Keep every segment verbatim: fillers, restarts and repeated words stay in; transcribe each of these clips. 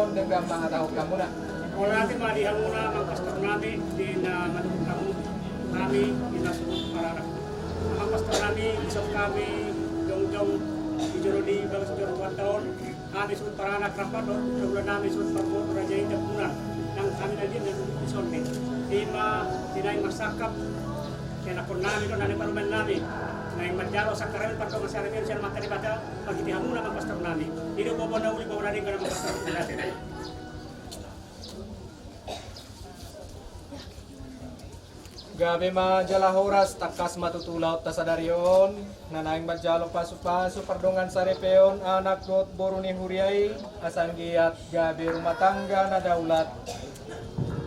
Denggan mangatahon hamuna. Mauliate ma di hamuna amang pastor nami, di na mandok hamu hami di na suhut paranak. Amang pastor nami, dison hami jongjong di jolo ni bagas joro Tuhanta on. Hami suhut paranak rap dohot parguru nami suhut parboru Raja Indah Punan, nang hami na liat na duduk dison i. Ima di naeng marsangkap ianakhon nami dohot na di parumaen nami, naeng manjalo sakramen pardongansaripeon sian Amanta Debata. Marhite hamuna amang pastor nami. I do boaboa na uli, boaboa na denggan amang pastor nami. Gabe ma jala horas, tangkas ma tutu ulaonta sadari on, na naeng manjalo pasupasu pardongansaripeon anak dohot boru ni huria i, asa anggiat gabe rumah tangga na daulat.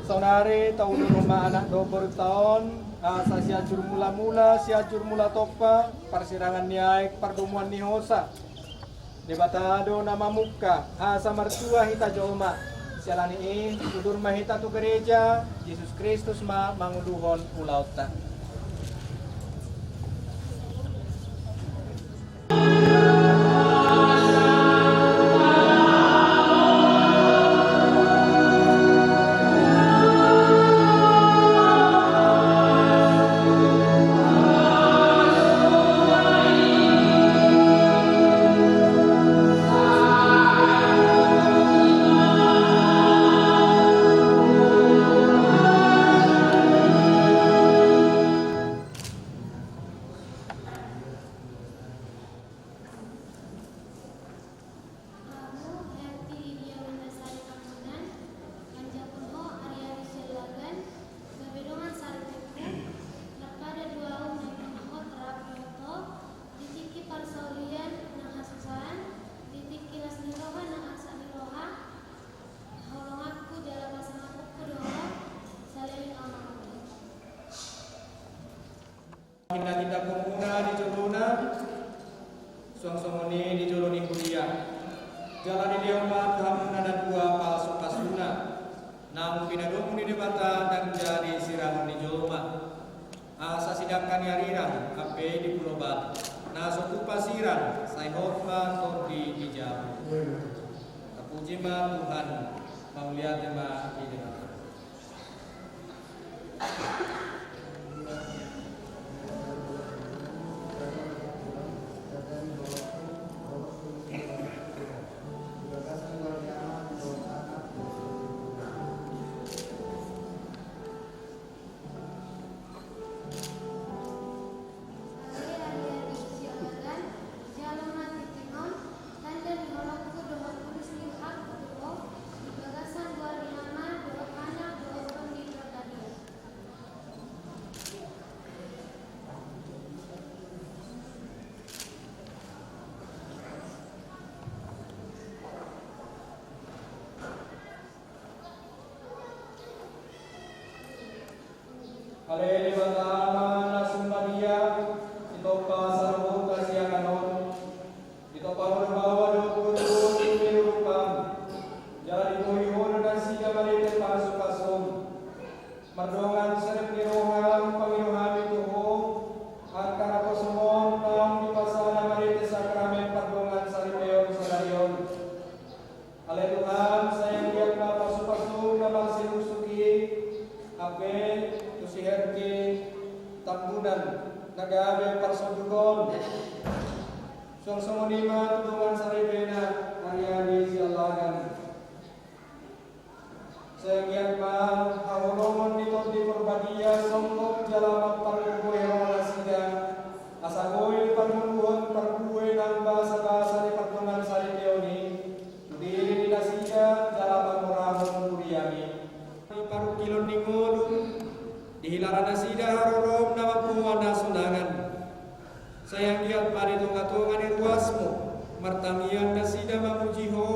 Saonari taudurhon ma anak dohot borunta on, asa sianjur mulamula, sianjur mulatompa, parsirangan ni aek, pardomuan ni hosa. Debata do na mamungka, asa martua hita jolma. Siala ni i, udur ma hita tu gareja, Jesus Kristus ma manguluhon ulaonta. Ahu, Herti Lydia Windasari Tambunan, manjangkon ho ari-ari sian lagan, gabe dongan saripeonku, rap pada do ahu naeng mandohot rap dohot ho, di tingki parsaulian nang hasusaan, di tingki las ni roha nang arsak ni roha, haholonganku jala pasangaponku do ho, saleleng ahu mangolu. Hinda-hinda hamuna di jolona, suang songon i di jolo ni huria. Jala dilehon ma tu hamuna na dua pasupasuna, naung pinadomu ni Debata ndang jadi sirangon ni jolma. Asa sidangka ni arirang hape di pulo Batam, na so tupa sirang, sai hot ma tondi di jabu. Tapuji ma Tuhan, mauliate ma di Debata. Ale ari-ari sian lagan, jalo ma tingting on, tanda ni holongku dohot ulos ni rohangku tu ho, di bagasan goar ni Ama dohot Anak dohot Tondi Porbadia. Ale Debata Ama na sumbadia, ditompa saluhut hasiangan on, ditompa ma baoa dohot goar-goar ni rupam, jala dibohi ho do nasida marhite pasupasum. Mardongan saripeon ni roha, pangido hami tu ho, angka naposom on naung dipasada marhite sakramen pardongansaripeon sadari on. Ale Tuhan, sai anggiat ma pasupasum na marsiusuk i, hape tu si Herti Tambunan na gabe parsonduk on. Suang songon i ma tu dongan saripena ari-ari sian lagan. Sai anggiat ma haholongon ni Tondi Porbadia songgop jala mampargogoi roha nasida, asa boi parngoluhon parbue nang basabasa ni pardongansaripeon i tu diri ni nasida jala pangorahon huriami. Di parungkilon ni ngolu, di hilara nasida haroroM na mamboan hasonangan. Sai anggiat ma di tongatonga ni ruasMu, martangiang nasida mamuji Ho,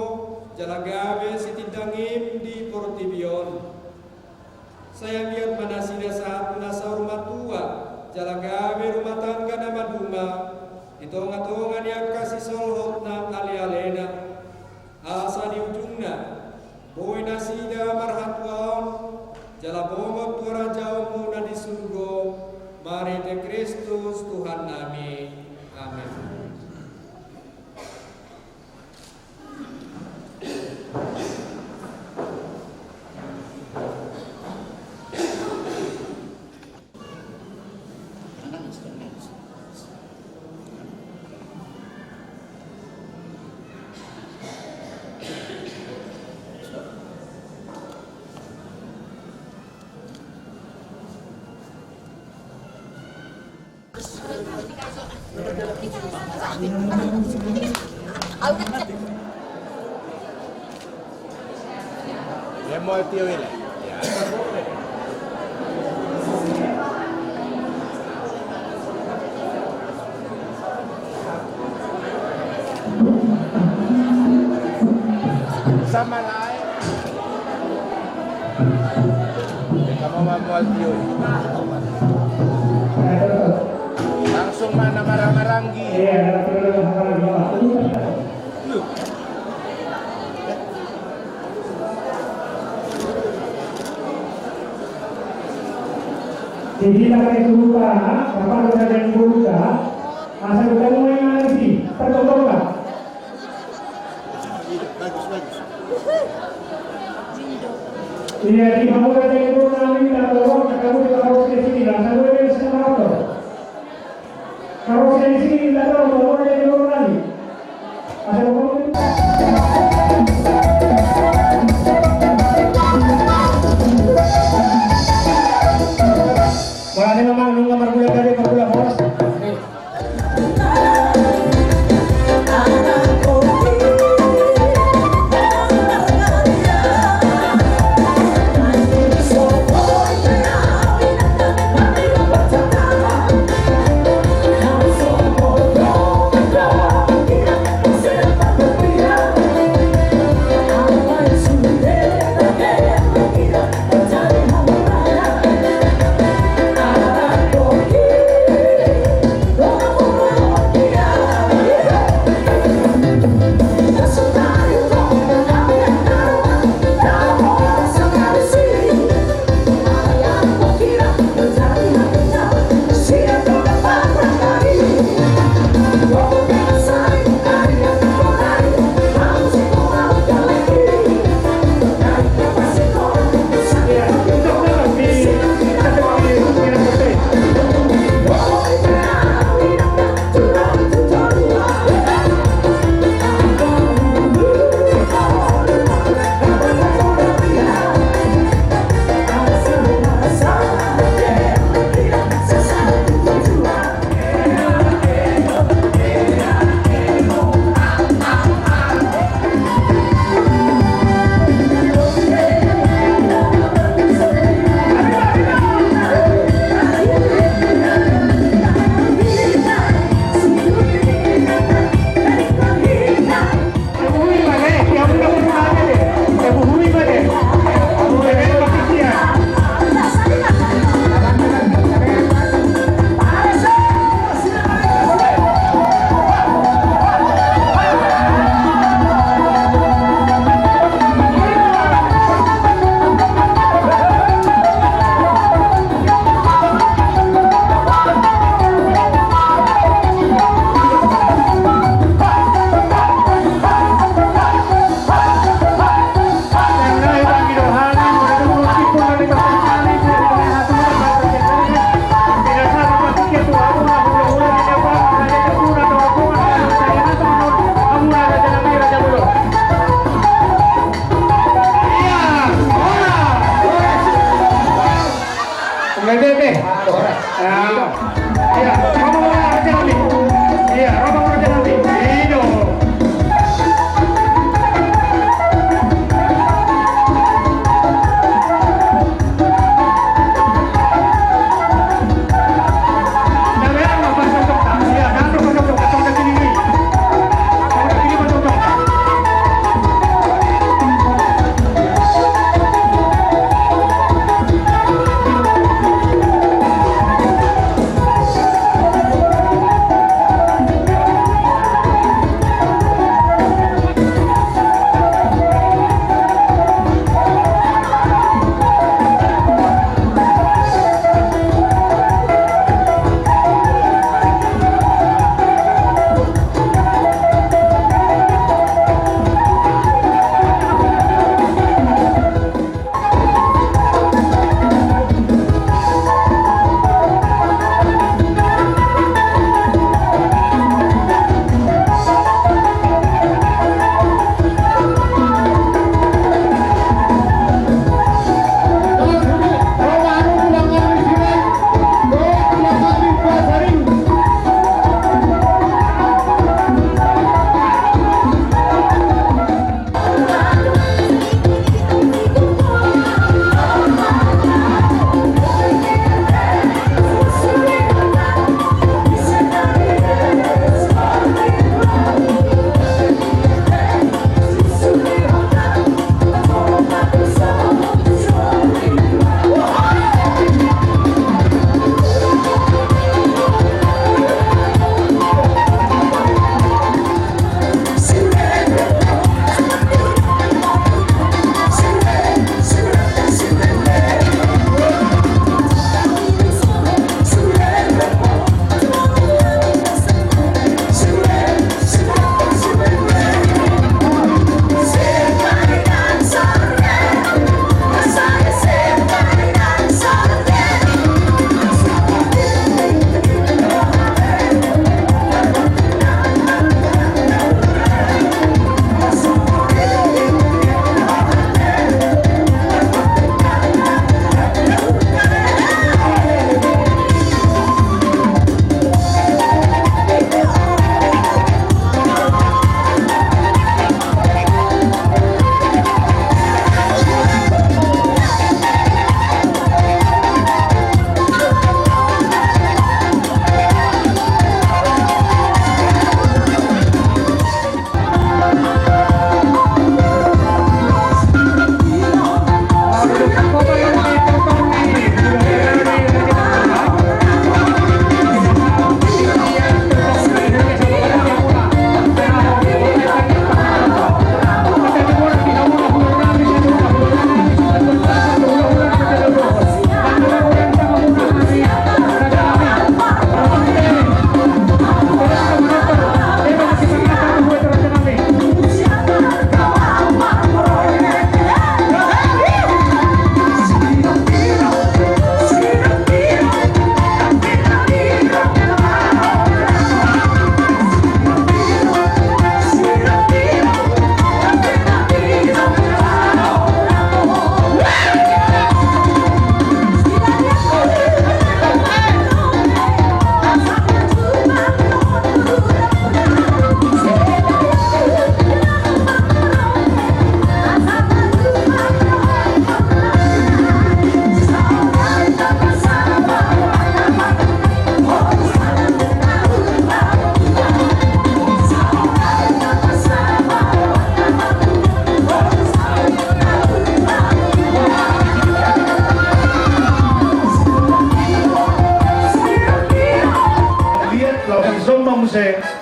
jala gabe sitindangM di portibi on. Sai anggiat ma nasida sahat tu na saur matua, jala gabe rumah tangga na maduma, di tongatonga ni angka sisolhot nang alealena. Asa di ujungna, boi nasida marhatuaon, jala bongot tu harajaonMu na di surgo, marhite Kristus Tuhannami. Amen. Ia, mau tio ini. Sama lae. Kamu mau mual tio ini. Langsung mana marang-maranggi. Jadi, pakai suruh, Pak, Bapak udah ada yang buka, asal udah mulai ngaji, pertolongan. Iya, di bawah ada yang buka, minta tolong, kamu juga harus ke sini, asal udah ada yang sama.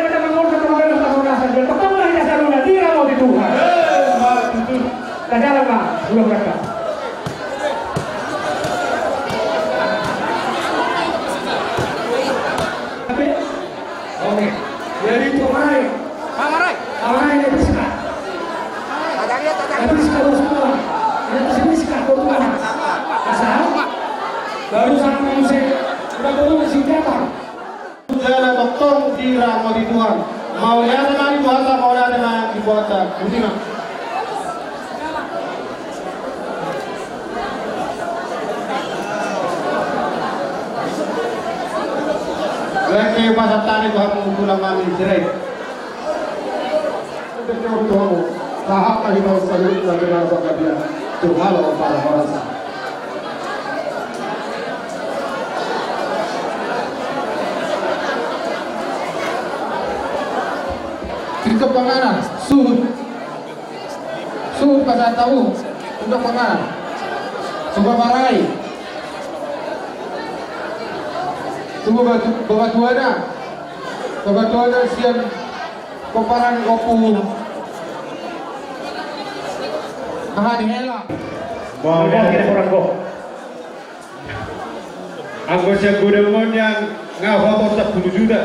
daripada mangorta tonggalan parhorasan, dia tongtong ma hita saluhutna diramoti Tuhan. Tajalang ma, ulang raka. Oke. Jadi itu mai. Pawarai na Priska. Na Priska bos tua. Na Priska bos tua. Asa? Baru sama musik. Udah turun si Jepang. Jala tongtong diramoti Tuhan. Mauliate ma di Tuhanta, mauliate ma di Tuhanta. Boti ma. Lengke pasahat ni Tuhan, tulang nami, jerai. Tuhan, sahat lagi mau salut lagi mau bahagia. Tuhan lo para horasa. Kita panganan, suhut. Suhut pasahat hamu, undang panganan. Coba marai. Coba batu, coba tuana. Coba tuana sian komparan kopu. Mahani hela. Bawa. Anggo sian godang on nian nga hoton sampulu juta.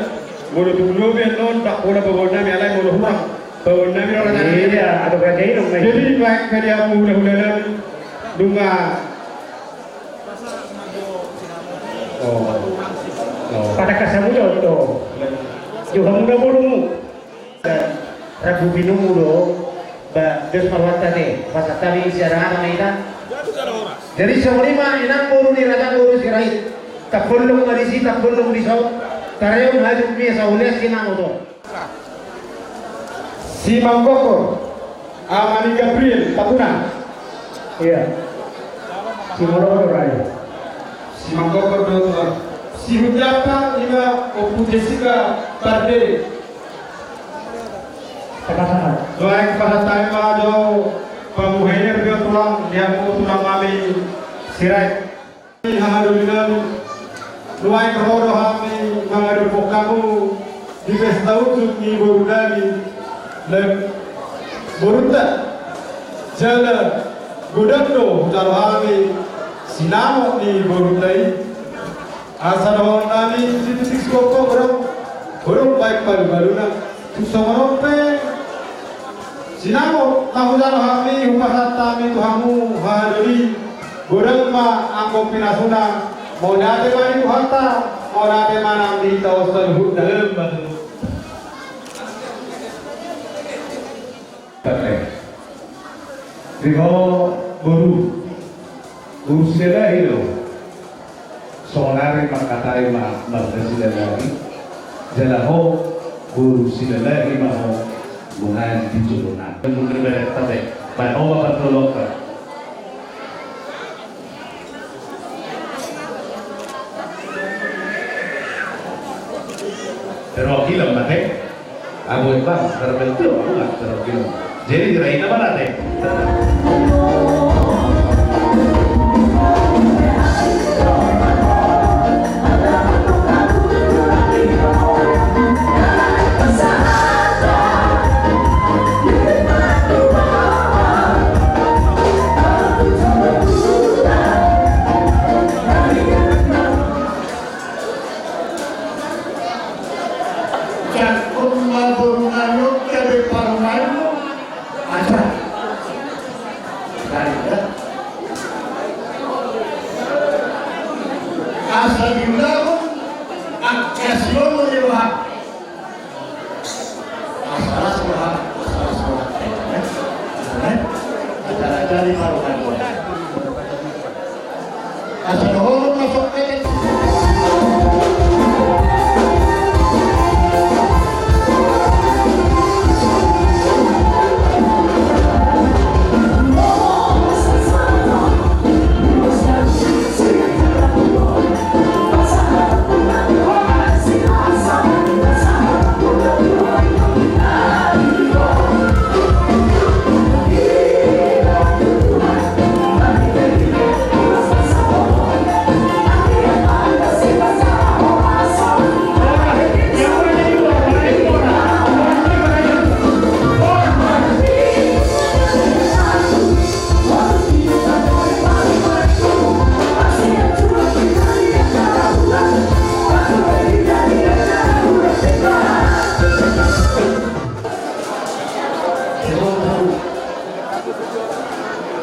Molo tung lobi annon, ndang pola baboan nami, alai molo hurang baboan nami, rona nami. Iya, atau kata ini dong. Jadi baen ma di hamu hulahula nami, nunga. Patangkas hamu jo, jo. Jo hamu na borumu. Rambu pinumu do, ba, dos ma rohanta te, pasahat hami sian aha na ita. Jadi songon i ma inang boru ni raja boru Sirait. Tapollong ma disi, tapollong dison. Tarehon hajut ni asa ules inang oto. Simanggokor, ama ni Gabriel Tambunan. Iya. Simanggokor, ayo. Simanggokor do tulang. Sihunjata ima Ompu Jessica Pardede. Tangkas ma. Doaeng pasahat hami ma jo pamuhena rio tulang, di hamu tulang nami Sirait. Hahadoli nami, nuaeng ro do hami mangadophon hamu di pesta unjuk ni boru nami, lek borunta. Jala godang do hujalo hami sinamot ni borunta i. Asa dohonon nami di tingki sihophop godang, godang baen palubaluna. Tung songon on pe sinamot na hujalo hami hupasahat hami tu hamu hahadoli. Godang ma anggo pinasuna. Mauliate ma di Tuhanta, mauliate ma nang di hita on saluhutna. Di ho boru, boru Silalahi do. Saonari mangkatai ma marga Silalahi. Jala ho boru Silalahi ma ho, nunga di jolona. Nunga di badan tabe. Baik, ho ma pardolok. Perwakilan ma te. Abu Ekbang, terbentuk, aku nggak terbentuk. Jadi, kira-kira mana te? Jangkon ma boru nami on gabe parumaenmu. Asa. Dari da. Asa diulahon angka siolona ni roha. Asa las roha, asa las roha. Eh, eh, eh. Acara jadi parumaen. Asa dohonon ma songon i.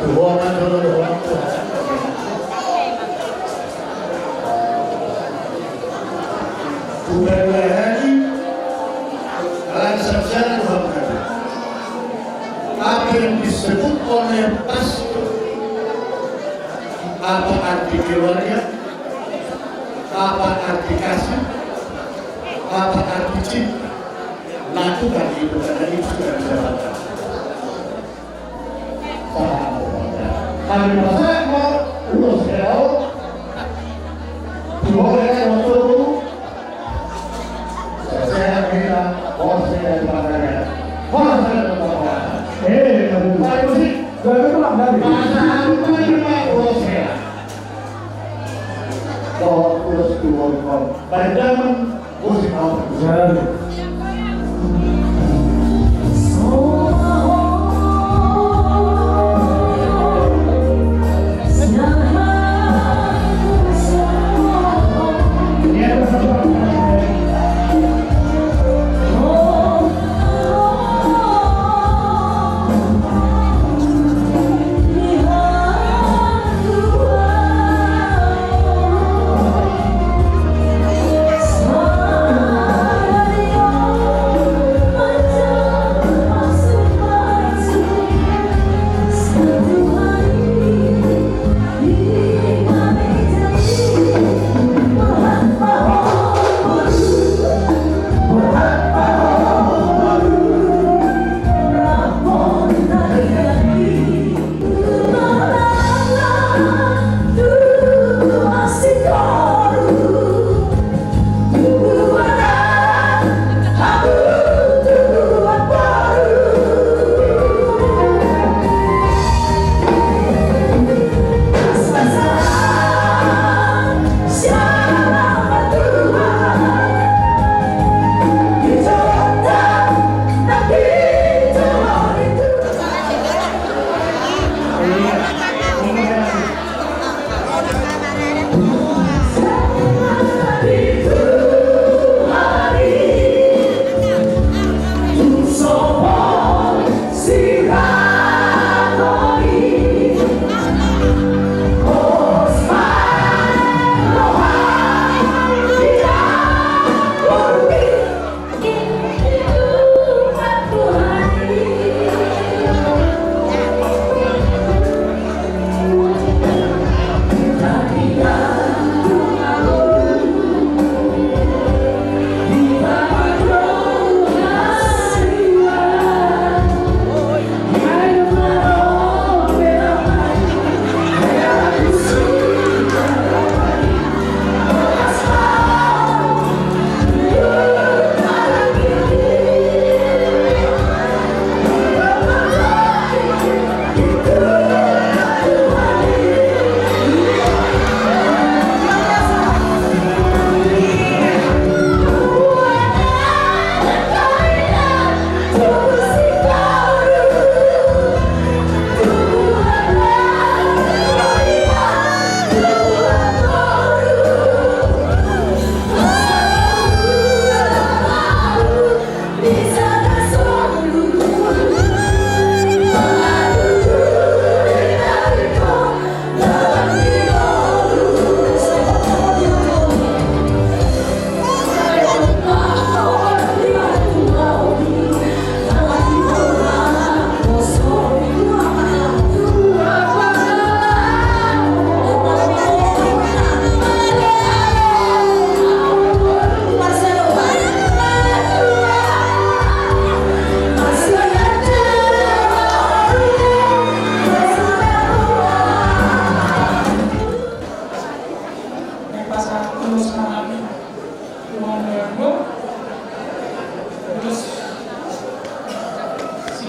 Tuhan, Tuhan, Tuhan. Tuhan, Tuhan. Apa yang disebut oleh pastor? Apa arti keluarga? Apa arti kasih? Apa arti cinta? Nah, Tuhan itu karena itu sudah didapatkan. Hami pasahat ma ulos hela on. Tu ho hela on tu. Sehat hita, horas hela di panggabean. Horas hela di panggabean. Eh, aduh. Pasahat ma ulos hela. Dohot ulos tu ho. Baik, damang.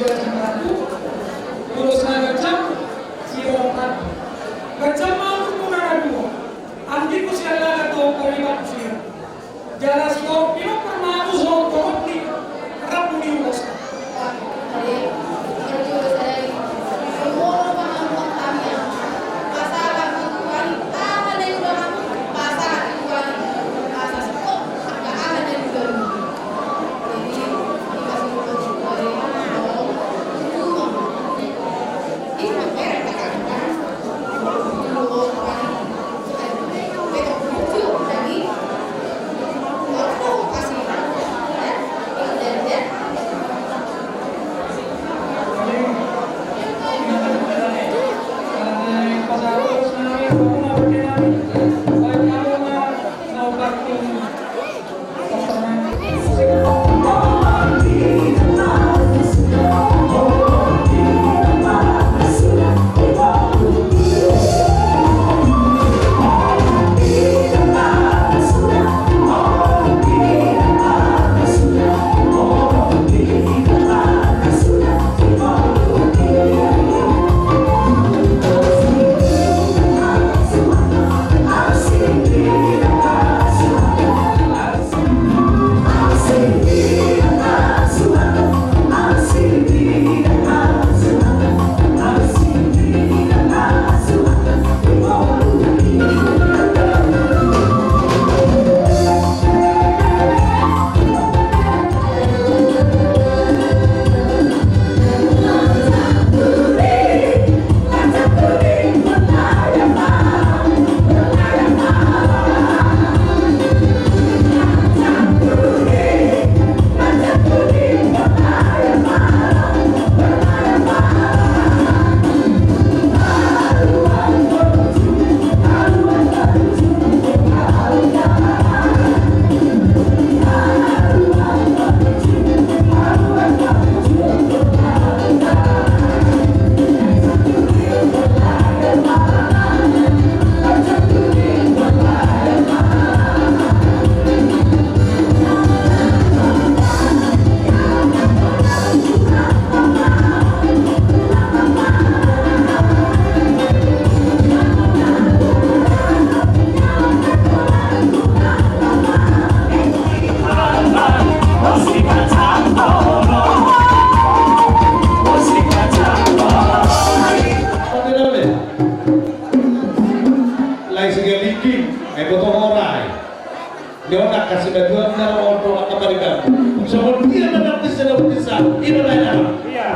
Ulos na ganjang, sian ratu. Ganjang ma umurmuna na dua. Anggingku sian laga tu pariban sian. Jala sian pinompar ma ulos torop ni rambu ni ulos. Lae sigaligin, ai boto horai. Dia otak kasih bantuan na oto angka pariban. Songon dia menang di sana bisa. Ina lae na. Iya.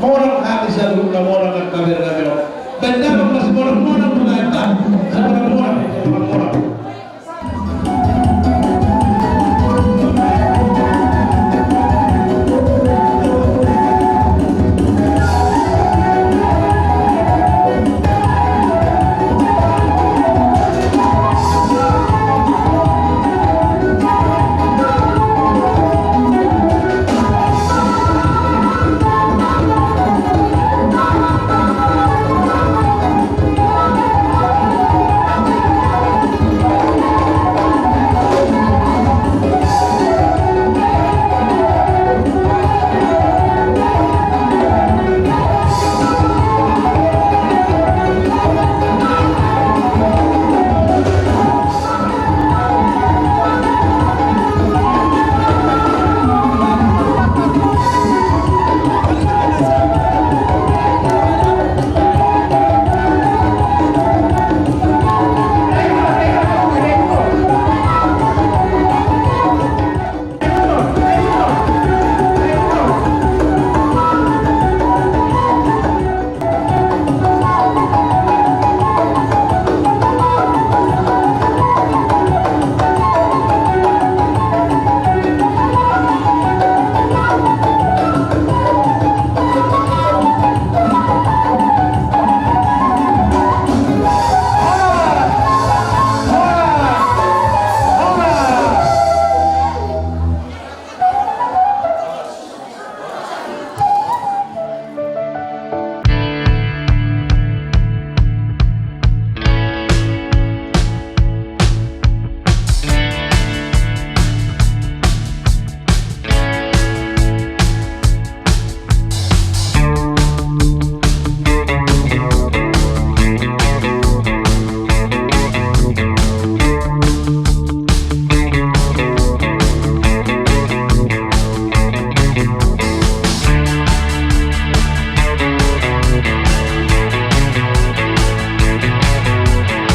Monang hami saluhutna, monang angka bere nami on. Baen damang ma simonang-monang tu Debata.